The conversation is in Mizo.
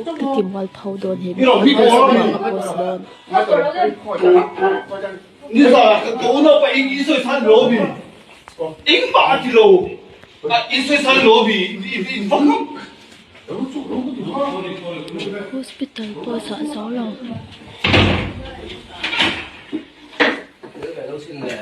Ka ti mual pho dawn he mihring hi a post dawn. Hospital pawh a chhuah zo lo.